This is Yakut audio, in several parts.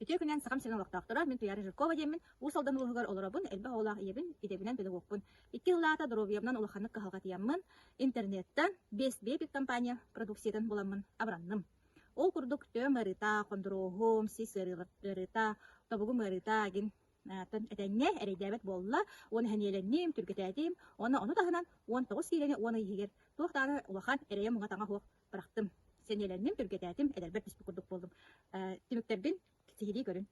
Үтүө күнүнэн Сахам сирин олохтоохторо, мин Туйаара Жиркова диэммин, Уус Алдан улууһугар олоробун, элбэх оҕолоох ийэбин, идэбинэн педагогпун. Икки сыллааҕыта доруобуйабынан улаханнык кыһалҕатыйаммын, интернеттэн Best Baby компания продукциятын буламмын абыранным. Ол курдук төм ыарыыта, хондуруоһум, сис ыарыыта, тобугум ыарыыта гин этэҥҥэ эрэйдээбэт буолла уонна сэниэлэнним, түргэтээтим уонна ону таһынан 19 киилэни уон ый иһигэр туох даҕаны улахан эрэйэ муҥа-таҥа суох бырахтым. Сэниэлэнним, түргэтээтим, эдэрбэр түспүт курдук буоллум. Түмүктэрбин сиһилии көрүҥ.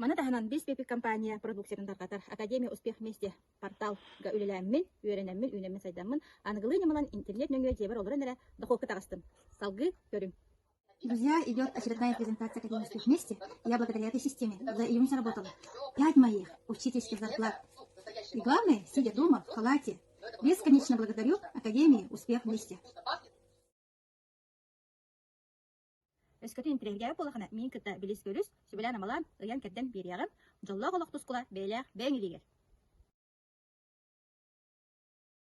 Маны таһынан Бис Пепик компания продукциятын тарҕатар Академия Успех вместе порталга үлэлээммин, үөрэнэммин, үүнэммин, сайдаммын, аныгылыы ньымалан интернет нөҥүө дьиэбэр олорон эрэ дохуокка таҕыстым. Салгыы көрүҥ. Друзья, идет очередная презентация Академии «Успех вместе». Я благодаря этой системе за июнь заработала 5 моих учительских зарплат. И главное, сидя дома в халате. Бесконечно благодарю Академии «Успех вместе». Өскөтүн интэриэһиргээбит буоллаххына, миигин кытта билис-көрүс, сүбэлээн-амалаан, ыйан-кэрдэн биэриэҕим. Дьоллоох олох тускула бэйэлээх бэйэҥ илиигэр.